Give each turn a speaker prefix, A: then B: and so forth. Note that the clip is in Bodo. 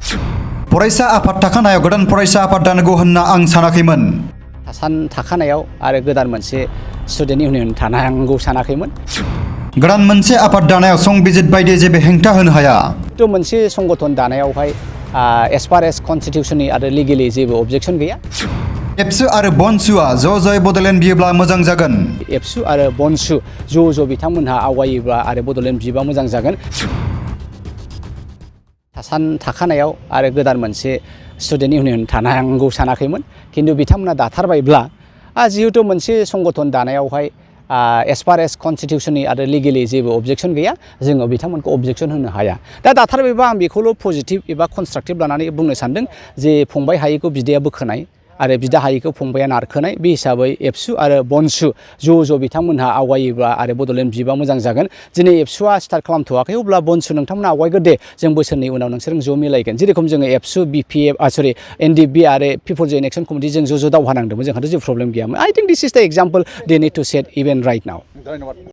A: फरायसा आफाद थाखानायाव गोदान फरायसा आफाद दानांगौ होनना आं सानाखैमोन।
B: थाखानायाव आरो गोदान मोनसे स्टुडेन्ट इउनियन थानांगौ सानाखैमोन।
A: गोदान मोनसे आफाद दानायाव संबिजित बायदि जेबो हेंथा होनो हाया।
B: तो मोनसे संगठन दानायावहाय एस पार एस कन्स्टिटिउसननि आरो लिगेलि जेबो अबजेक्सन गैया।
A: एबसु आरो बनसुआ ज' बड'लेण्ड बियोब्ला मोजां जागोन।
B: एबसु आरो बनसु ज' बिथांमोनहा आवगायोब्ला आरो बड'लेण्ड बियोबा मोजां जागोन। थाखानायाव आरो गोदान मोनसे स्टुडेन्ट इउनियन थानांगौ सानाखैमोन। खिन्थु बिथांमोना दाथारबायब्ला जिहेतु मोनसे संगठन दानायावहाय एस पार एस कन्स्टिटिउसननि आरो लिगेलि जेबो अबजेक्सन गैया, जोङो बिथांमोनखौ अबजेक्सन होनो हाया। दा दाथारबायबा आं बेखौल' पजिटिभ एबा कनस्ट्राक्टिभ लानानै बुंनो सानदों जे फंबाय हायैखौ बिदाया बोखोनाय आरो बिदा हायैखौ फंबाया नारखोनाय। बे हिसाबै एबसु आरो बनसु ज' बिथांमोनहा आवगायोब्ला आरो बड'लेण्ड बियोबा मोजां जागोन। दिनै एबसुआ स्टार्ट खालामथ'वाखै, अब्ला बनसु नोंथांमोना आवगायगोन दे, जों बोसोरनि उनाव नोंसोर ज' मिलायगोन। जेरेखम जोङो एबसु BPF NDB आरो पिपल्स इलेक्सन कमिटि जों ज' दावहा नांदोंमोन, जोंहाथ' जेबो प्रब्लेम गैयामोन। I think this is the example they need to set even right now.